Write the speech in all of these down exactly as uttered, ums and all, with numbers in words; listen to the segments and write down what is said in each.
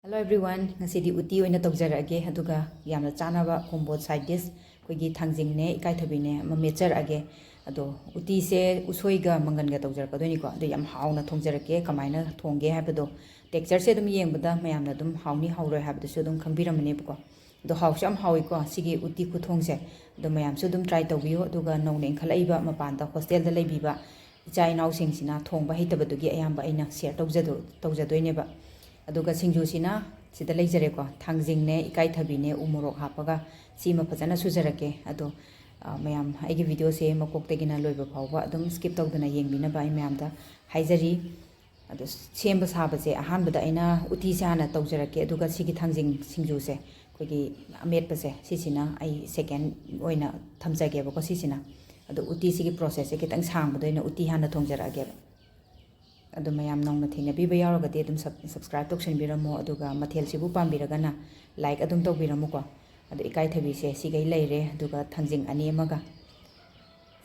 Hello everyone, ꯉꯁꯤꯗꯤ ꯎꯇꯤ ꯑꯣꯏꯅ ꯇꯧꯖꯔꯛꯑꯒꯦ, ꯑꯗꯨꯒ ꯌꯥꯝꯅ ꯆꯥꯅꯕ combo side dish ꯑꯩꯈꯣꯏꯒꯤ ꯊꯥꯡꯖꯤꯡꯅꯦ, ꯏꯀꯥꯏꯊꯕꯤꯅꯦ ꯑꯃ ꯃꯦꯠꯆꯔꯛꯑꯒꯦ꯫ ꯑꯗꯣ ꯎꯇꯤꯁꯦ ꯎꯁꯣꯏꯒ ꯃꯪꯒꯟꯒ ꯇꯧꯖꯔꯛꯀꯗꯣꯏꯅꯤꯀꯣ꯫ ꯑꯗꯣ ꯌꯥꯝ ꯍꯥꯎꯅ ꯊꯣꯡꯖꯔꯛꯀꯦ꯫ ꯀꯃꯥꯏꯅ ꯊꯣꯡꯒꯦ ꯍꯥꯏꯕꯗꯣ textureꯁꯦ ꯑꯗꯨꯝ ꯌꯦꯡꯕꯗ ꯃꯌꯥꯝꯅ ꯑꯗꯨꯝ ꯍꯥꯎꯅꯤ ꯍꯥꯎꯔꯣꯏ ꯍꯥꯏꯕꯗꯨꯁꯨ ꯑꯗꯨꯝ ꯈꯪꯕꯤꯔꯝꯃꯅꯦꯕꯀꯣ꯫ ꯑꯗꯣ ꯍꯥꯎꯁꯨ ꯌꯥꯝ ꯍꯥꯎꯏꯀꯣ ꯁꯤꯒꯤ ꯎꯇꯤ ꯈꯨꯊꯣꯡꯁꯦ꯫ ꯑꯗꯣ ꯃꯌꯥꯝꯁꯨ ꯑꯗꯨꯝ try ꯇꯧꯕꯤꯌꯨ꯫ ꯑꯗꯨꯒ ꯅꯧꯅ ꯏꯟꯈꯠꯂꯛꯏꯕ ꯃꯄꯥꯟꯗ hostelꯗ ꯂꯩꯕꯤꯕ ꯏꯆꯥ ꯏꯅꯥꯎꯁꯤꯡꯁꯤꯅ ꯊꯣꯡꯕ ꯍꯩꯇꯕꯗꯨꯒꯤ ꯑꯌꯥꯝꯕ ꯑꯩꯅ share ꯇꯧꯖꯗꯣ-, ꯇꯧꯖꯗꯣꯏꯅꯦꯕ꯫ ꯑꯗꯨꯒ ꯁꯤꯡꯖꯨꯁꯤꯅ ꯁꯤꯗ ꯂꯩꯖꯔꯦꯀꯣ, ꯊꯥꯡꯖꯤꯡꯅꯦ, ꯏꯀꯥꯏꯊꯕꯤꯅꯦ, ꯎ ꯃꯣꯔꯣꯛ ꯍꯥꯞꯄꯒ ꯁꯤꯃ ꯐꯖꯅ ꯁꯨꯖꯔꯛꯀꯦ꯫ ꯑꯗꯣ, ꯑ, ꯃꯌꯥꯝ ꯑꯩꯒꯤ videoꯁꯦ ꯃꯀꯣꯛꯇꯒꯤꯅ ꯂꯣꯏꯕ ꯐꯥꯎꯕ ꯑꯗꯨꯝ skip ꯇꯧꯗꯅ ꯌꯦꯡꯕꯤꯅꯕ ꯑꯩ ꯃꯌꯥꯝꯗ ꯍꯥꯏꯖꯔꯤ꯫ ꯑꯗꯣ ꯁꯦꯝꯕ ꯁꯥꯕꯁꯦ ꯑꯍꯥꯟꯕꯗ ꯑꯩꯅ ꯎꯇꯤꯁꯦ ꯍꯥꯟꯅ ꯇꯧꯖꯔꯛꯀꯦ, ꯑꯗꯨꯒ ꯁꯤꯒꯤ ꯊꯥꯡꯖꯤꯡ ꯁꯤꯡꯖꯨꯁꯦ, ꯑꯩꯈꯣꯏꯒꯤ ꯑꯃꯦꯠꯄꯁꯦ, ꯁꯤꯁꯤꯅ ꯑꯩ second ꯑꯣꯏꯅ ꯊꯝꯖꯒꯦꯕꯀꯣ ꯁꯤꯁꯤꯅ꯫ ꯑꯗꯣ ꯎꯇꯤꯁꯤꯒꯤ processꯁꯦ ꯈꯤꯇꯪ ꯁꯥꯡꯕꯗ ꯑꯣꯏꯅ ꯎꯇꯤ ꯍꯥꯟꯅ ꯊꯣꯡꯖꯔꯛꯑꯒꯦꯕ꯫ ꯑꯗꯣ ꯃꯌꯥꯝ ꯅꯧꯅ ꯊꯦꯡꯅꯕꯤꯕ ꯌꯥꯎꯔꯒꯗꯤ ꯑꯗꯨꯝ sub-, subscribe ꯇꯧꯁꯟꯕꯤꯔꯝꯃꯣ, ꯑꯗꯨꯒ ꯃꯊꯦꯜꯁꯤꯕꯨ ꯄꯥꯝꯕꯤꯔꯒꯅ like ꯑꯗꯨꯝ ꯇꯧꯕꯤꯔꯝꯃꯨꯀꯣ꯫ ꯑꯗꯣ ꯏꯀꯥꯏꯊꯕꯤꯁꯦ ꯁꯤꯈꯩ ꯂꯩꯔꯦ, ꯑꯗꯨꯒ ꯊꯥꯡꯖꯤꯡ ꯑꯅꯤ ꯑꯃꯒ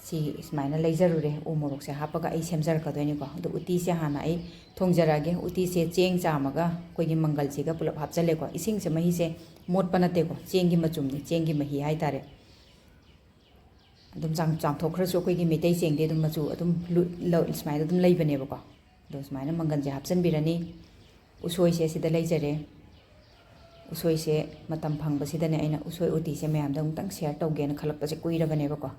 ꯁꯤ ꯁꯨꯃꯥꯏꯅ ꯂꯩꯖꯔꯨꯔꯦ꯫ ꯎ ꯃꯣꯔꯣꯛꯁꯦ ꯍꯥꯞꯄꯒ ꯑꯩ ꯁꯦꯝꯖꯔꯛꯀꯗꯣꯏꯅꯤꯀꯣ꯫ ꯑꯗꯣ ꯎꯇꯤꯁꯦ ꯍꯥꯟꯅ ꯑꯩ ꯊꯣꯡꯖꯔꯛꯑꯒꯦ꯫ ꯎꯇꯤꯁꯦ ꯆꯦꯡ ꯆꯥꯝꯃꯒ ꯑꯩꯈꯣꯏꯒꯤ ꯃꯪꯒꯜꯁꯤꯒ ꯄꯨꯂꯞ ꯍꯥꯞꯆꯜꯂꯦꯀꯣ꯫ ꯏꯁꯤꯡꯁꯦ, ꯃꯍꯤꯁꯦ ꯃꯣꯠꯄ ꯅꯠꯇꯦꯀꯣ, ꯆꯦꯡꯒꯤ ꯃꯆꯨꯝꯅꯤ, ꯆꯦꯡꯒꯤ ꯃꯍꯤ ꯍꯥꯏꯇꯥꯔꯦ꯫ ꯑꯗꯨꯝ ꯆꯥꯝ-, ꯆꯥꯝꯊꯣꯛꯈ꯭ꯔꯁꯨ ꯑꯩꯈꯣꯏꯒꯤ ꯃꯩꯇꯩ ꯆꯦꯡꯗꯤ ꯑꯗꯨꯝ ꯃꯆꯨ ꯑꯗꯨꯝ ꯂꯨ-, ꯂꯧ-, ꯁꯨꯃꯥꯏꯅ ꯑꯗꯨꯝ ꯂꯩꯕꯅꯦꯕꯀꯣ꯫ ꯑꯗꯣ ꯁꯨꯃꯥꯏꯅ ꯃꯪꯒꯟꯁꯦ ꯍꯥꯞꯆꯤꯟꯕꯤꯔꯅꯤ꯫ ꯎꯁꯣꯏꯁꯦ ꯁꯤꯗ ꯂꯩꯖꯔꯦ꯫ ꯎꯁꯣꯏꯁꯦ ꯃꯇꯝ ꯐꯪꯕꯁꯤꯗꯅꯦ ꯑꯩꯅ ꯎꯁꯣꯏ ꯎꯇꯤꯁꯦ ꯃꯌꯥꯝꯗ ꯑꯃꯨꯛꯇꯪ share ꯇꯧꯒꯦꯅ ꯈꯜꯂꯛꯄꯁꯦ ꯀꯨꯏꯔꯕꯅꯦꯕꯀꯣ꯫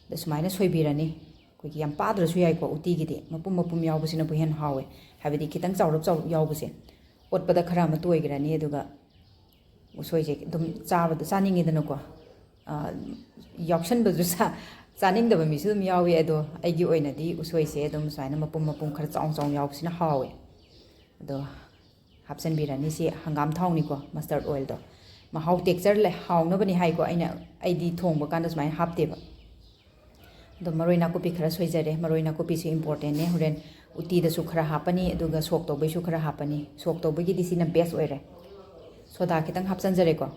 ꯑꯗ ꯁꯨꯃꯥꯏꯅ ꯁꯣꯏꯕꯤꯔꯅꯤ꯫ ꯑꯩꯈꯣꯏꯒꯤ ꯌꯥꯝ ꯄꯥꯗ꯭ꯔꯁꯨ ꯌꯥꯏꯀꯣ ꯎꯇꯤꯒꯤꯗꯤ꯫ ꯃꯄꯨꯝ ꯃꯄꯨꯝ ꯌꯥꯎꯕꯁꯤꯅꯕꯨ ꯍꯦꯟꯅ ꯍꯥꯎꯋꯦ꯫ ꯍꯥꯏꯕꯗꯤ ꯈꯤꯇꯪ ꯆꯥꯎꯔꯞ ꯆꯥꯎꯔꯞ ꯌꯥꯎꯕꯁꯦ꯫ ꯑꯣꯠꯄꯗ ꯈꯔ ꯑꯃ ꯇꯣꯏꯈ꯭ꯔꯅꯤ, ꯑꯗꯨꯒ ꯎꯁꯣꯏꯁꯦ ꯑꯗꯨꯝ ꯆꯥꯕꯗ ꯆꯥꯅꯤꯡꯉꯤꯗꯅꯀꯣ꯫ ꯑ, ꯌꯥꯎꯁꯟꯕꯁꯨ ꯆꯥ-, ꯆꯥꯅꯤꯡꯗꯕ ꯃꯤꯁꯨ ꯑꯗꯨꯝ ꯌꯥꯎꯋꯤ, ꯑꯗꯣ ꯑꯩꯒꯤ ꯑꯣꯏꯅꯗꯤ ꯎꯁꯣꯏꯁꯦ ꯑꯗꯨꯝ ꯁꯨꯃꯥꯏꯅ ꯃꯄꯨꯝ ꯃꯄꯨꯝ ꯈꯔ ꯆꯥꯎꯅ ꯆꯥꯎꯅ ꯌꯥꯎꯕꯁꯤꯅ ꯍꯥꯎꯋꯦ꯫ ꯑꯗꯣ ꯍꯥꯞꯆꯤꯟꯕꯤꯔꯅꯤ꯫ ꯁꯤ ꯍꯪꯒꯥꯝ ꯊꯥꯎꯅꯤꯀꯣ, mustard oilꯗꯣ꯫ ꯃꯍꯥꯎ texture ꯂꯩ-, ꯍꯥꯎꯅꯕꯅꯤ ꯍꯥꯏꯀꯣ, ꯑꯩꯅ, ꯑꯩꯗꯤ ꯊꯣꯡꯕ ꯀꯥꯟꯗ ꯁꯨꯃꯥꯏꯅ ꯍꯥꯞꯇꯦꯕ꯫ ꯑꯗꯣ ꯃꯔꯣꯏ ꯅꯥꯀꯨꯞꯄꯤ ꯈꯔ ꯁꯣꯏꯖꯔꯦ꯫ ꯃꯔꯣꯏ ꯅꯥꯀꯨꯞꯄꯤꯁꯨ importantꯅꯦ, ꯍꯣꯔꯦꯟ ꯎꯇꯤꯗꯁꯨ ꯈꯔ ꯍꯥꯞꯄꯅꯤ, ꯑꯗꯨꯒ ꯁꯣꯛ ꯇꯧꯕꯩꯁꯨ ꯈꯔ ꯍꯥꯞꯄꯅꯤ꯫ ꯁꯣꯛ ꯇꯧꯕꯒꯤꯗꯤ ꯁꯤꯅ best ꯑꯣꯏꯔꯦ꯫ ꯁꯣꯗꯥ ꯈꯤꯇꯪ ꯍꯥꯞꯆꯤꯟꯖꯔꯦꯀꯣ꯫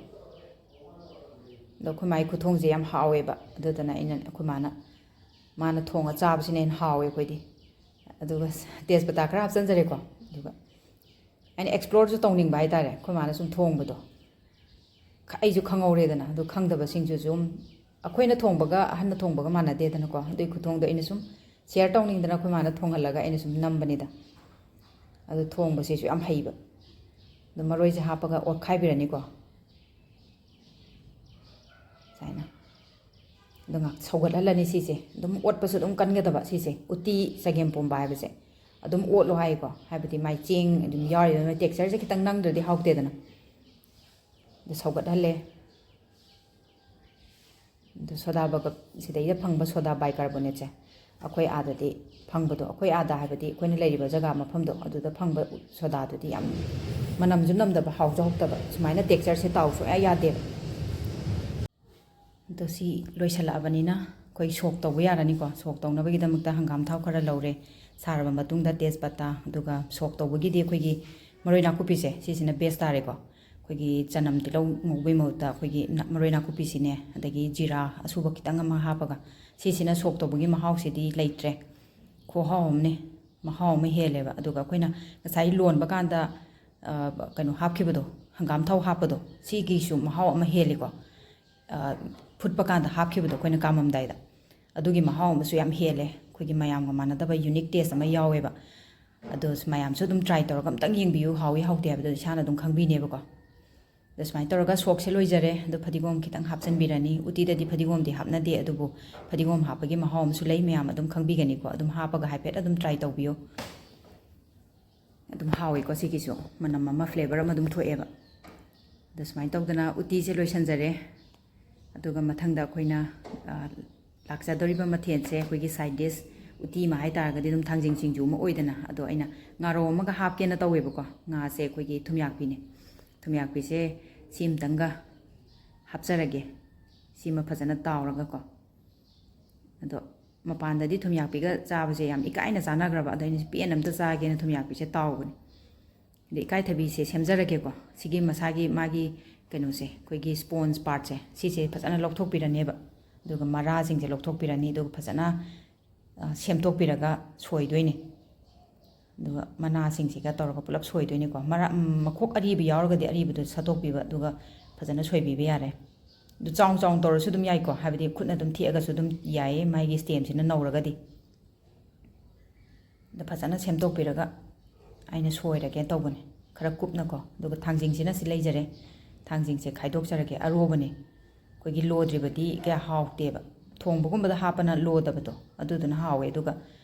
ꯑꯗꯣ ꯑꯩꯈꯣꯏ ꯃꯥꯒꯤ ꯈꯨꯊꯣꯡꯁꯦ ꯌꯥꯝ ꯍꯥꯎꯋꯦꯕ, ꯑꯗꯨꯗꯨꯅ ꯑꯩꯅ, ꯑꯩꯈꯣꯏ ꯃꯥꯅ, ꯃꯥꯅ ꯊꯣꯡꯉ ꯆꯥꯕꯁꯤꯅ ꯍꯦꯟꯅ ꯍꯥꯎꯋꯦ ꯑꯩꯈꯣꯏꯗꯤ꯫ ꯑꯗꯨꯒ ꯇꯦꯖꯄꯇꯥ ꯈꯔ ꯍꯥꯞꯆꯤꯟꯖꯔꯦꯀꯣ꯫ ꯑꯗꯨꯒ ꯑꯩꯅ ꯑꯦꯛꯁꯄ꯭ꯂꯣꯔꯁꯨ ꯇꯧꯅꯤꯡꯕ ꯍꯥꯏꯇꯥꯔꯦ, ꯑꯩꯈꯣꯏ ꯃꯥꯅ ꯁꯨꯝ ꯊꯣꯡꯕꯗꯣ꯫ ꯈ-, ꯑꯩꯁꯨ ꯈꯪꯍꯧꯔꯦꯗꯅ, ꯑꯗꯨ ꯈꯪꯗꯕꯁꯤꯡꯁꯨ ꯁꯨꯝ, ꯑꯩꯈꯣꯏꯅ ꯊꯣꯡꯕꯒ ꯑꯍꯟꯅ ꯊꯣꯡꯕꯒ ꯃꯥꯟꯅꯗꯦꯗꯅꯀꯣ꯫ ꯑꯗꯨꯒꯤ ꯈꯨꯊꯣꯡꯗꯣ ꯑꯩꯅ ꯁꯨꯝ ꯁꯤꯌꯔ ꯇꯧꯅꯤꯡꯗꯅ ꯑꯩꯈꯣꯏ ꯃꯥꯅ ꯊꯣꯡꯍꯜꯂꯒ ꯑꯩꯅ ꯁꯨꯝ ꯅꯝꯕꯅꯤꯗ꯫ ꯑꯗꯨ ꯊꯣꯡꯕꯁꯤꯁꯨ ꯌꯥꯝ ꯍꯩꯕ꯫ ꯑꯗꯨ ꯃꯔꯣꯏꯁꯦ ꯍꯥꯞꯄꯒ ꯑꯣꯠꯈꯥꯏꯕꯤꯔꯅꯤꯀꯣ꯫ ꯁꯨꯃꯥꯏꯅ꯫ ꯑꯗꯣ ꯉꯥꯏꯍꯥꯛ ꯁꯧꯒꯠꯍꯜꯂꯅꯤ ꯁꯤꯁꯦ꯫ ꯑꯗꯨꯝ ꯑꯣꯠꯄꯁꯨ ꯑꯗꯨꯝ ꯀꯟꯒꯗꯕ ꯁꯤꯁꯦ꯫ ꯎꯇꯤ ꯆꯒꯦꯝ ꯄꯣꯝꯕ ꯍꯥꯏꯕꯁꯦ ꯑꯗꯨꯝ ꯑꯣꯠꯂꯣ ꯍꯥꯏꯀꯣ꯫ ꯍꯥꯏꯕꯗꯤ ꯃꯥꯏ ꯆꯦꯡ ꯑꯗꯨꯝ ꯌꯥꯎꯔꯤꯕ ꯇꯦꯛꯁꯆꯔꯁꯦ ꯈꯤꯇꯪ ꯅꯪꯗ꯭ꯔꯗꯤ ꯍꯥꯎꯇꯦꯗꯅ꯫ ꯑꯗꯨ ꯁꯧꯒꯠꯍꯜꯂꯦ꯫ ꯑꯗꯨ ꯁꯣꯗꯥ ꯕꯒꯞ, ꯁꯤꯗꯩꯗ ꯐꯪꯕ ꯁꯣꯗꯥ ꯕꯥꯏꯀꯥꯔꯕꯣꯅꯦꯠꯁꯦ ꯑꯩꯈꯣꯏ ꯑꯥꯗꯗꯤ ꯐꯪꯕꯗꯣ, ꯑꯩꯈꯣꯏ ꯑꯥꯗ ꯍꯥꯏꯕꯗꯤ ꯑꯩꯈꯣꯏꯅ ꯂꯩꯔꯤꯕ ꯖꯒꯥ ꯃꯐꯝꯗꯣ, ꯑꯗꯨꯗ ꯐꯪꯕ ꯁꯣꯗꯥꯗꯨꯗꯤ ꯌꯥꯝ ꯃꯅꯝꯁꯨ ꯅꯝꯗꯕ, ꯍꯥꯎꯁꯨ ꯍꯥꯎꯇꯕ, ꯁꯨꯃꯥꯏꯅ ꯇꯦꯛꯁꯆꯔꯁꯦ ꯇꯥꯎ ꯁꯨꯡꯌꯥ ꯌꯥꯗꯦꯕ꯫ ꯑꯗꯣ ꯁꯤ ꯂꯣꯏꯁꯤꯜꯂꯛꯑꯕꯅꯤꯅ ꯑꯩꯈꯣꯏ ꯁꯣꯛ ꯇꯧꯕ ꯌꯥꯔꯅꯤꯀꯣ꯫ ꯁꯣꯛ ꯇꯧꯅꯕꯒꯤꯗꯃꯛꯇ ꯍꯪꯒꯥꯝ ꯊꯥꯎ ꯈꯔ ꯂꯧꯔꯦ, ꯁꯥꯔꯕ ꯃꯇꯨꯡꯗ ꯇꯦꯖꯄꯇꯥ, ꯑꯗꯨꯒ ꯁꯣꯛ ꯇꯧꯕꯒꯤꯗꯤ ꯑꯩꯈꯣꯏꯒꯤ ꯃꯔꯣꯏ ꯅꯥꯀꯨꯞꯄꯤꯁꯦ, ꯁꯤꯁꯤꯅ ꯕꯦꯁ ꯇꯥꯔꯦꯀꯣ꯫ ꯑꯩꯈꯣꯏꯒꯤ ꯆꯅꯝ ꯇꯤꯜꯍꯧ ꯉꯧꯕꯒꯤ ꯃꯍꯨꯠꯇ ꯑꯩꯈꯣꯏꯒꯤ ꯅ-, ꯃꯔꯣꯏ ꯅꯥꯀꯨꯞꯄꯤꯁꯤꯅꯦ, ꯑꯗꯒꯤ ꯖꯤꯔꯥ ꯑꯁꯨꯕ ꯈꯤꯇꯪ ꯑꯃ ꯍꯥꯞꯄꯒ, ꯁꯤꯁꯤꯅ ꯁꯣꯛ ꯇꯧꯕꯒꯤ ꯃꯍꯥꯎꯁꯤꯗꯤ ꯂꯩꯇ꯭ꯔꯦ꯫ ꯈꯨꯍꯥꯎ ꯑꯃꯅꯦ, ꯃꯍꯥꯎ ꯑꯃ ꯍꯦꯜꯂꯦꯕ꯫ ꯑꯗꯨꯒ ꯑꯩꯈꯣꯏꯅ ꯉꯁꯥꯏ ꯂꯣꯟꯕ ꯀꯥꯟꯗ, ꯑ, ꯀꯩꯅꯣ ꯍꯥꯞꯈꯤꯕꯗꯣ, ꯍꯪꯒꯥꯝ ꯊꯥꯎ ꯍꯥꯞꯄꯗꯣ, ꯁꯤꯒꯤꯁꯨ ꯃꯍꯥꯎ ꯑꯃ ꯍꯦꯜꯂꯤꯀꯣ꯫ ꯑ, ꯐꯨꯠꯄ ꯀꯥꯟꯗ ꯍꯥꯞꯈꯤꯕꯗꯣ ꯑꯩꯈꯣꯏꯅ ꯀꯥꯝꯃꯝꯗꯥꯏꯗ, ꯑꯗꯨꯒꯤ ꯃꯍꯥꯎ ꯑꯃꯁꯨ ꯌꯥꯝ ꯍꯦꯜꯂꯦ꯫ ꯑꯩꯈꯣꯏꯒꯤ ꯃꯌꯥꯝꯒ ꯃꯥꯟꯅꯗꯕ ꯌꯨꯅꯤꯛ ꯇꯦꯁ ꯑꯃ ꯌꯥꯎꯋꯦꯕ꯫ ꯑꯗꯣ ꯃꯌꯥꯝꯁꯨ ꯑꯗꯨꯝ ꯇ꯭ꯔꯥꯏ ꯇꯧꯔꯒ ꯑꯝꯇꯪ ꯌꯦꯡꯕꯤꯌꯨ, ꯍꯥꯎꯏ ꯍꯥꯎꯇꯦ ꯍꯥꯏꯕꯗꯣ ꯏꯁꯥꯅ ꯑꯗꯨꯝ ꯈꯪꯕꯤꯅꯦꯕꯀꯣ꯫ ꯑꯗꯣ ꯁꯨꯃꯥꯏꯅ ꯇꯧꯔꯒ ꯁꯣꯛꯁꯦ ꯂꯣꯏꯖꯔꯦ꯫ ꯑꯗꯣ ꯐꯗꯤꯒꯣꯝ ꯈꯤꯇꯪ ꯍꯥꯞꯆꯤꯟꯕꯤꯔꯅꯤ꯫ ꯎꯇꯤꯗꯗꯤ ꯐꯗꯤꯒꯣꯝꯗꯤ ꯍꯥꯞꯅꯗꯦ, ꯑꯗꯨꯕꯨ ꯐꯗꯤꯒꯣꯝ ꯍꯥꯞꯄꯒꯤ ꯃꯍꯥꯎ ꯑꯃꯁꯨ ꯂꯩ, ꯃꯌꯥꯝ ꯑꯗꯨꯝ ꯈꯪꯕꯤꯒꯅꯤꯀꯣ꯫ ꯑꯗꯨꯝ ꯍꯥꯞꯄꯒ ꯍꯥꯏꯐꯦꯠ ꯑꯗꯨꯝ ꯇ꯭ꯔꯥꯏ ꯇꯧꯕꯤꯌꯨ꯫ ꯑꯗꯨꯝ ꯍꯥꯎꯋꯦꯀꯣ ꯁꯤꯒꯤꯁꯨ, ꯃꯅꯝ ꯑꯃ, ꯐ꯭ꯂꯦꯕꯔ ꯑꯃ ꯑꯗꯨꯝ ꯊꯣꯛꯑꯦꯕ꯫ ꯑꯗꯣ ꯁꯨꯃꯥꯏꯅ ꯇꯧꯗꯅ ꯎꯇꯤꯁꯦ ꯂꯣꯏꯁꯤꯟꯖꯔꯦ꯫ ꯑꯗꯨꯒ ꯃꯊꯪꯗ ꯑꯩꯈꯣꯏꯅ, ꯑ, ꯂꯥꯛꯆꯗꯧꯔꯤꯕ ꯃꯊꯦꯜꯁꯦ ꯑꯩꯈꯣꯏꯒꯤ ꯁꯥꯏꯠ ꯗꯤꯁ ꯎꯇꯤ ꯑꯃ ꯍꯥꯏꯇꯥꯔꯒꯗꯤ ꯑꯗꯨꯝ ꯊꯥꯡꯖꯤꯡ ꯁꯤꯡꯖꯨ ꯑꯃ ꯑꯣꯏꯗꯅ, ꯑꯗꯣ ꯑꯩꯅ ꯉꯥꯔꯧ ꯑꯃꯒ ꯍꯥꯞꯀꯦꯅ ꯇꯧꯋꯦꯕꯀꯣ꯫ ꯉꯥꯁꯦ ꯑꯩꯈꯣꯏꯒꯤ ꯊꯨꯝꯌꯥꯛꯄꯤꯅꯦ꯫ ꯊꯨꯝꯌꯥꯛꯄꯤꯁꯦ ꯁꯤ ꯑꯃꯇꯪꯒ ꯍꯥꯞꯆꯔꯒꯦ꯫ ꯁꯤꯃ ꯐꯖꯅ ꯇꯥꯎꯔꯒꯀꯣ꯫ ꯑꯗꯣ ꯃꯄꯥꯟꯗꯗꯤ ꯊꯨꯝꯌꯥꯛꯄꯤꯒ ꯆꯥꯕꯁꯦ ꯌꯥꯝ ꯏꯀꯥꯏꯅ ꯆꯥꯅꯈ꯭ꯔꯕ, ꯑꯗꯣ ꯑꯩꯅ ꯄꯦꯟ ꯑꯝꯇ ꯆꯥꯒꯦꯅ ꯊꯨꯝꯌꯥꯛꯄꯤꯁꯦ ꯇꯥꯎꯕꯅꯦ꯫ ꯑꯗ ꯏꯀꯥꯏꯊꯕꯤꯁꯦ ꯁꯦꯝꯖꯔꯒꯦꯀꯣ꯫ ꯁꯤꯒꯤ ꯃꯁꯥꯒꯤ ꯃꯥꯒꯤ ꯀꯩꯅꯣꯁꯦ, ꯑꯩꯈꯣꯏꯒꯤ ꯁ꯭ꯄꯣꯟꯖ ꯄꯥꯔꯠꯁꯦ, ꯁꯤꯁꯦ ꯐꯖꯅ ꯂꯧꯊꯣꯛꯄꯤꯔꯅꯦꯕ꯫ ꯑꯗꯨꯒ ꯃꯔꯥꯁꯤꯡꯁꯦ ꯂꯧꯊꯣꯛꯄꯤꯔꯅꯤ, ꯑꯗꯨꯒ ꯐꯖꯅ, ꯑ, ꯁꯦꯝꯗꯣꯛꯄꯤꯔꯒ ꯁꯣꯏꯗꯣꯏꯅꯦ꯫ ꯑꯗꯨꯒ ꯃꯅꯥꯁꯤꯡꯁꯤꯒ ꯇꯧꯔꯒ ꯄꯨꯂꯞ ꯁꯣꯏꯗꯣꯏꯅꯤꯀꯣ꯫ ꯃꯔꯛ, ꯎꯝ, ꯃꯈꯣꯛ ꯑꯔꯤꯕ ꯌꯥꯎꯔꯒꯗꯤ ꯑꯔꯤꯕꯗꯨ ꯁꯠꯇꯣꯛꯄꯤꯕ, ꯑꯗꯨꯒ ꯐꯖꯅ ꯁꯣꯏꯕꯤꯕ ꯌꯥꯔꯦ꯫ ꯑꯗꯨ ꯆꯥꯎ ꯆꯥꯎꯅ ꯇꯧꯔꯁꯨ ꯑꯗꯨꯝ ꯌꯥꯏꯀꯣ, ꯍꯥꯏꯕꯗꯤ ꯈꯨꯠꯅ ꯑꯗꯨꯝ ꯊꯦꯛꯑꯒꯁꯨ ꯑꯗꯨꯝ ꯌꯥꯏꯌꯦ, ꯃꯥꯒꯤ stemꯁꯤꯅ ꯅꯧꯔꯒꯗꯤ꯫ ꯑꯗ ꯐꯖꯅ ꯁꯦꯝꯗꯣꯛꯄꯤꯔꯒ ꯑꯩꯅ ꯁꯣꯏꯔꯒꯦ ꯇꯧꯕꯅꯦ, ꯈꯔ ꯀꯨꯞꯅꯀꯣ꯫ ꯑꯗꯨꯒ ꯊꯥꯡꯖꯤꯡꯁꯤꯅ ꯁꯤ ꯂꯩꯖꯔꯦ꯫ ꯊꯥꯡꯖꯤꯡꯁꯦ ꯈꯥꯏꯗꯣꯛꯆꯔꯒꯦ, ꯑꯔꯣꯕꯅꯦ꯫ ꯑꯩꯈꯣꯏꯒꯤ ꯂꯣꯗ꯭ꯔꯤꯕꯗꯤ ꯀꯌꯥ ꯍꯥꯎꯇꯦꯕ, ꯊꯣꯡꯕꯒꯨꯝꯕꯗ ꯍꯥꯞꯄꯅ ꯂꯣꯗꯕꯗꯣ ꯑꯗꯨꯗꯨꯅ ꯍꯥꯎꯋꯦ꯫ ꯑꯗꯨꯒ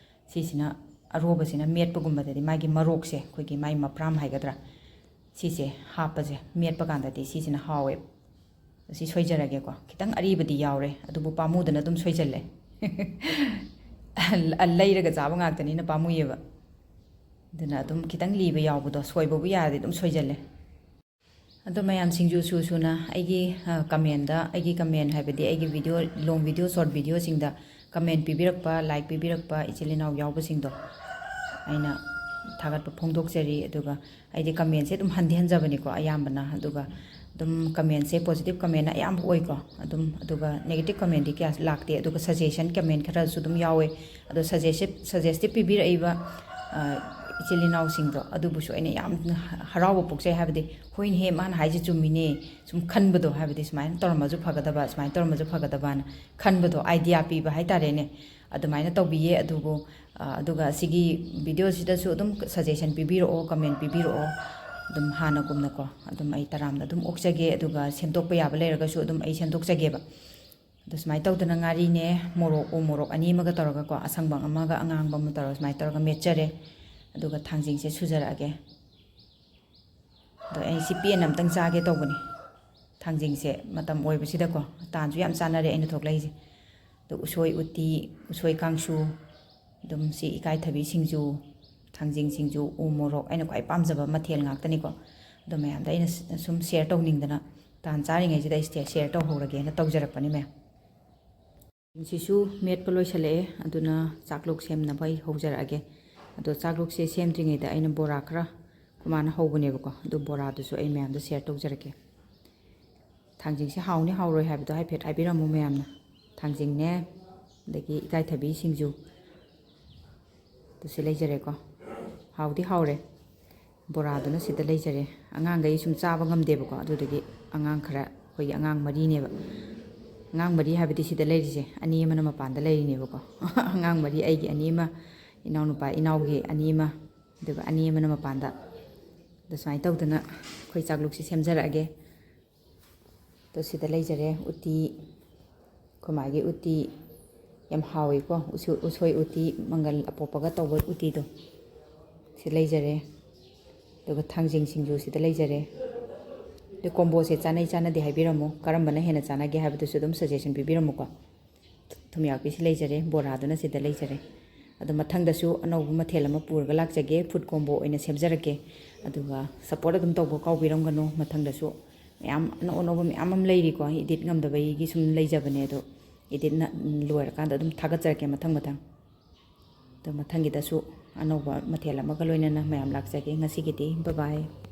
ꯁꯤꯁꯤꯅ, ꯑꯔꯣꯕꯁꯤꯅ ꯃꯦꯠꯄꯒꯨꯝꯕꯗꯗꯤ ꯃꯥꯒꯤ ꯃꯔꯣꯛꯁꯦ, ꯑꯩꯈꯣꯏꯒꯤ ꯃꯥꯏ ꯃꯄ꯭ꯔꯥꯝ ꯍꯥꯏꯒꯗ꯭ꯔꯥ, ꯁꯤꯁꯦ ꯍꯥꯞꯄꯁꯦ, ꯃꯦꯠꯄ ꯀꯥꯟꯗꯗꯤ ꯁꯤꯁꯤꯅ ꯍꯥꯎꯋꯦ꯫ ꯁꯤ ꯁꯣꯏꯖꯔꯒꯦꯀꯣ꯫ ꯈꯤꯇꯪ ꯑꯔꯤꯕꯗꯤ ꯌꯥꯎꯔꯦ, ꯑꯗꯨꯕꯨ ꯄꯥꯝꯃꯨꯗꯅ ꯑꯗꯨꯝ ꯁꯣꯏꯖꯜꯂꯦ꯫ ꯂꯩꯔꯒ ꯆꯥꯕ ꯉꯥꯛꯇꯅꯤꯅ ꯄꯥꯝꯃꯨꯏꯌꯦꯕ꯫ ꯑꯗꯨꯅ ꯑꯗꯨꯝ ꯈꯤꯇꯪ ꯂꯤꯕ ꯌꯥꯎꯕꯗꯣ, ꯁꯣꯏꯕꯕꯨ ꯌꯥꯔꯗꯤ ꯑꯗꯨꯝ ꯁꯣꯏꯖꯜꯂꯦ꯫ ꯑꯗꯣ ꯃꯌꯥꯝ, ꯁꯤꯡꯖꯨ ꯁꯨ ꯁꯨꯅ ꯑꯩꯒꯤ, ꯑ, comment ꯗ, ꯑꯩꯒꯤ comment ꯍꯥꯏꯕꯗꯤ ꯑꯩꯒꯤ video, long video, short video ꯁꯤꯡꯗ comment ꯄꯤꯕꯤꯔꯛꯄ, like ꯄꯤꯕꯤꯔꯛꯄ ꯏꯆꯤꯜ ꯏꯅꯥꯎ ꯌꯥꯎꯕꯁꯤꯡꯗꯣ ꯑꯩꯅ ꯊꯥꯒꯠꯄ ꯐꯣꯡꯗꯣꯛꯆꯔꯤ꯫ ꯑꯗꯨꯒ ꯑꯩꯗꯤ comment ꯁꯦ ꯑꯗꯨꯝ ꯍꯟꯗꯤ ꯍꯟꯖꯕꯅꯤꯀꯣ ꯑꯌꯥꯝꯕꯅ, ꯑꯗꯨꯒ ꯑꯗꯨꯝ comment ꯁꯦ positive comment ꯅ ꯑꯌꯥꯝꯕ ꯑꯣꯏꯀꯣ꯫ ꯑꯗꯨꯝ, ꯑꯗꯨꯒ negative comment ꯗꯤ ꯀꯌꯥ ꯂꯥꯛꯇꯦ꯫ ꯑꯗꯨꯒ suggestion comment ꯈꯔꯁꯨ ꯑꯗꯨꯝ ꯌꯥꯎꯋꯦ꯫ ꯑꯗꯣ suggestive, suggestive ꯄꯤꯕꯤꯔꯛꯏꯕ, ꯑ, ꯏꯆꯤꯜ ꯏꯅꯥꯎꯁꯤꯡꯗꯣ ꯑꯗꯨꯕꯨꯁꯨ ꯑꯩꯅ ꯌꯥꯝꯅ ꯍꯔꯥꯎꯕ ꯄꯣꯛꯆꯩ꯫ ꯍꯥꯏꯕꯗꯤ, "ꯍꯣꯏꯅꯦꯍꯦ, ꯃꯥꯅ ꯍꯥꯏꯁꯦ ꯆꯨꯝꯃꯤꯅꯦ", ꯁꯨꯝ ꯈꯟꯕꯗꯣ, ꯍꯥꯏꯕꯗꯤ ꯁꯨꯃꯥꯏꯅ ꯇꯧꯔꯝꯃꯁꯨ ꯐꯒꯗꯕ, ꯁꯨꯃꯥꯏꯅ ꯇꯧꯔꯝꯃꯁꯨ ꯐꯒꯗꯕꯅ ꯈꯟꯕꯗꯣ, idea ꯄꯤꯕ ꯍꯥꯏꯇꯥꯔꯦꯅꯦ, ꯑꯗꯨꯃꯥꯏꯅ ꯇꯧꯕꯤꯌꯦ꯫ ꯑꯗꯨꯕꯨ, ꯑ, ꯑꯗꯨꯒ ꯑꯁꯤꯒꯤ video ꯁꯤꯗꯁꯨ ꯑꯗꯨꯝ suggestion ꯄꯤꯕꯤꯔꯛꯑꯣ, comment ꯄꯤꯕꯤꯔꯛꯑꯣ꯫ ꯑꯗꯨꯝ ꯍꯥꯟꯅꯒꯨꯝꯅꯀꯣ, ꯑꯗꯨꯝ ꯑꯩ ꯇꯔꯥꯝꯅ ꯑꯗꯨꯝ ꯑꯣꯛꯆꯒꯦ꯫ ꯑꯗꯨꯒ ꯁꯦꯝꯗꯣꯛꯄ ꯌꯥꯕ ꯂꯩꯔꯒꯁꯨ ꯑꯗꯨꯝ ꯑꯩ ꯁꯦꯝꯗꯣꯛꯆꯒꯦꯕ꯫ ꯑꯗꯣ ꯁꯨꯃꯥꯏꯅ ꯇꯧꯗꯅ ꯉꯥꯔꯤꯅꯦ, ꯃꯣꯔꯣꯛ, ꯎ ꯃꯣꯔꯣꯛ ꯑꯅꯤ ꯑꯃꯒ ꯇꯧꯔꯒꯀꯣ, ꯑꯁꯪꯕ ꯑꯃꯒ ꯑꯉꯥꯡꯕ ꯑꯃ ꯇꯧꯔꯒ ꯁꯨꯃꯥꯏꯅ ꯇꯧꯔꯒ ꯃꯦꯠꯆꯔꯦ꯫ ꯑꯗꯨꯒ ꯊꯥꯡꯖꯤꯡꯁꯦ ꯁꯨꯖꯔꯛꯑꯒꯦ꯫ ꯑꯗꯣ ꯑꯩ ꯁꯤ ꯄꯦꯟꯅ ꯑꯝꯇꯪ ꯆꯥꯒꯦ ꯇꯧꯕꯅꯤ꯫ ꯊꯥꯡꯖꯤꯡꯁꯦ ꯃꯇꯝ ꯑꯣꯏꯕꯁꯤꯗꯀꯣ, ꯇꯥꯟꯁꯨ ꯌꯥꯝ ꯆꯥꯅꯔꯦ ꯑꯩꯅ ꯊꯣꯛꯂꯛꯏꯁꯦ꯫ ꯑꯗꯣ ꯎꯁꯣꯏ ꯎꯇꯤ, ꯎꯁꯣꯏ ꯀꯥꯡꯁꯨ, ꯑꯗꯨꯝ ꯁꯤ ꯏꯀꯥꯏꯊꯕꯤ ꯁꯤꯡꯖꯨ, ꯊꯥꯡꯖꯤꯡ ꯁꯤꯡꯖꯨ, ꯎ ꯃꯣꯔꯣꯛ, ꯑꯩꯅ ꯈ꯭ꯋꯥꯏ ꯄꯥꯝꯖꯕ ꯃꯊꯦꯜ ꯉꯥꯛꯇꯅꯤꯀꯣ꯫ ꯑꯗꯣ ꯃꯌꯥꯝꯗ ꯑꯩꯅ ꯁ-, ꯁꯨꯝ share ꯇꯧꯅꯤꯡꯗꯅ, ꯇꯥꯟ ꯆꯥꯔꯤꯉꯩꯁꯤꯗ ꯑꯩ share ꯇꯧꯍꯧꯔꯒꯦꯅ ꯇꯧꯖꯔꯛꯄꯅꯤ ꯃꯌꯥꯝ꯫ ꯁꯤꯁꯨ ꯃꯦꯠꯄ ꯂꯣꯏꯁꯤꯜꯂꯛꯑꯦ, ꯑꯗꯨꯅ ꯆꯥꯛꯂꯣꯛ ꯁꯦꯝꯅꯕ ꯑꯩ ꯍꯧꯖꯔꯛꯑꯒꯦ꯫ ꯑꯗꯣ ꯆꯥꯛꯂꯣꯛꯁꯦ ꯁꯦꯝꯗ꯭ꯔꯤꯉꯩꯗ ꯑꯩꯅ ꯕꯣꯔꯥ ꯈꯔ ꯑꯩꯈꯣꯏ ꯃꯥꯅ ꯍꯧꯕꯅꯦꯕꯀꯣ, ꯑꯗꯨ ꯕꯣꯔꯥꯗꯨꯁꯨ ꯑꯩ ꯃꯌꯥꯝꯗ share ꯇꯧꯖꯔꯛꯀꯦ꯫ ꯊꯥꯡꯖꯤꯡꯁꯦ ꯍꯥꯎꯅꯤ ꯍꯥꯎꯔꯣꯏ ꯍꯥꯏꯕꯗꯣ ꯍꯥꯏꯐꯦꯠ ꯍꯥꯏꯕꯤꯔꯝꯃꯨ ꯃꯌꯥꯝꯅ꯫ ꯊꯥꯡꯖꯤꯡꯅꯦ, ꯑꯗꯒꯤ ꯏꯀꯥꯏꯊꯕꯤ ꯁꯤꯡꯖꯨ, ꯑꯗꯨꯁꯨ ꯂꯩꯖꯔꯦꯀꯣ꯫ ꯍꯥꯎꯗꯤ ꯍꯥꯎꯔꯦ꯫ ꯕꯣꯔꯥꯗꯨꯅ ꯁꯤꯗ ꯂꯩꯖꯔꯦ꯫ ꯑꯉꯥꯡꯈꯩ ꯁꯨꯝ ꯆꯥꯕ ꯉꯝꯗꯦꯕꯀꯣ, ꯑꯗꯨꯗꯨꯒꯤ ꯑꯉꯥꯡ ꯈꯔ, ꯑꯩꯈꯣꯏꯒꯤ ꯑꯉꯥꯡ ꯃꯔꯤꯅꯦꯕ꯫ ꯑꯉꯥꯡ ꯃꯔꯤ ꯍꯥꯏꯕꯗꯤ ꯁꯤꯗ ꯂꯩꯔꯤꯁꯦ, ꯑꯅꯤ ꯑꯃꯅ ꯃꯄꯥꯟꯗ ꯂꯩꯔꯤꯅꯦꯕꯀꯣ꯫ ꯑꯉꯥꯡ ꯃꯔꯤ, ꯑꯩꯒꯤ ꯑꯅꯤ ꯑꯃ, ꯏꯅꯥꯎꯅꯨꯄꯥ, ꯏꯅꯥꯎꯒꯤ ꯑꯅꯤ ꯑꯃ, ꯑꯗꯨꯒ ꯑꯅꯤ ꯑꯃꯅ ꯃꯄꯥꯟꯗ꯫ ꯑꯗ ꯁꯨꯃꯥꯏꯅ ꯇꯧꯗꯅ ꯑꯩꯈꯣꯏ ꯆꯥꯛꯂꯨꯛꯁꯦ ꯁꯦꯝꯖꯔꯛꯑꯒꯦ꯫ ꯑꯗꯣ ꯁꯤꯗ ꯂꯩꯖꯔꯦ ꯎꯇꯤ, ꯑꯩꯈꯣꯏ ꯃꯥꯒꯤ ꯎꯇꯤ ꯌꯥꯝ ꯍꯥꯎꯋꯤꯀꯣ, ꯎꯁꯣ-, ꯎꯁꯣꯏ ꯎꯇꯤ, ꯃꯪꯒꯜ ꯑꯄꯣꯞꯄꯒ ꯇꯧꯕ ꯎꯇꯤꯗꯣ꯫ ꯁꯤ ꯂꯩꯖꯔꯦ꯫ ꯑꯗꯨꯒ ꯊꯥꯡꯖꯤꯡ ꯁꯤꯡꯖꯨ ꯁꯤꯗ ꯂꯩꯖꯔꯦ꯫ ꯑꯗꯨ ꯀꯣꯝꯕꯣꯁꯦ ꯆꯥꯅꯩ ꯆꯥꯟꯅꯗꯦ ꯍꯥꯏꯕꯤꯔꯝꯃꯨ, ꯀꯔꯝꯕꯅ ꯍꯦꯟꯅ ꯆꯥꯟꯅꯒꯦ ꯍꯥꯏꯕꯗꯨꯁꯨ ꯑꯗꯨꯝ ꯁꯖꯦꯁꯟ ꯄꯤꯕꯤꯔꯝꯃꯨꯀꯣ꯫ ꯊꯨꯝꯌꯥꯛꯄꯤꯁꯤ ꯂꯩꯖꯔꯦ, ꯕꯣꯔꯥꯗꯨꯅ ꯁꯤꯗ ꯂꯩꯖꯔꯦ꯫ ꯑꯗꯣ ꯃꯊꯪꯗꯁꯨ ꯑꯅꯧꯕ ꯃꯊꯦꯜ ꯑꯃ ꯄꯨꯔꯒ ꯂꯥꯛꯆꯒꯦ, ꯐꯨꯗ ꯀꯣꯝꯕꯣ ꯑꯣꯏꯅ ꯁꯦꯝꯖꯔꯛꯀꯦ꯫ ꯑꯗꯨꯒ ꯁꯞꯄꯣꯔꯠ ꯑꯗꯨꯝ ꯇꯧꯕ ꯀꯥꯎꯕꯤꯔꯝꯒꯅꯨ꯫ ꯃꯊꯪꯗꯁꯨ ꯃꯌꯥꯝ ꯑꯅꯧ ꯑꯅꯧꯕ ꯃꯌꯥꯝ ꯑꯃ ꯂꯩꯔꯤꯀꯣ, ꯏꯗꯤꯠ ꯉꯝꯗꯕꯒꯤ ꯁꯨꯝ ꯂꯩꯖꯕꯅꯦ꯫ ꯑꯗꯣ ꯏꯗꯤꯠꯅ ꯂꯣꯏꯔꯀꯥꯟꯗ ꯑꯗꯨꯝ ꯊꯥꯒꯠꯆꯔꯛꯀꯦ ꯃꯊꯪ ꯃꯊꯪ꯫ ꯑꯗꯣ ꯃꯊꯪꯒꯤꯗꯁꯨ ꯑꯅꯧꯕ ꯃꯊꯦꯜ ꯑꯃꯒ ꯂꯣꯏꯅꯅ ꯃꯌꯥꯝ ꯂꯥꯛꯆꯒꯦ꯫ ꯉꯁꯤꯒꯤꯗꯤ bye bye꯫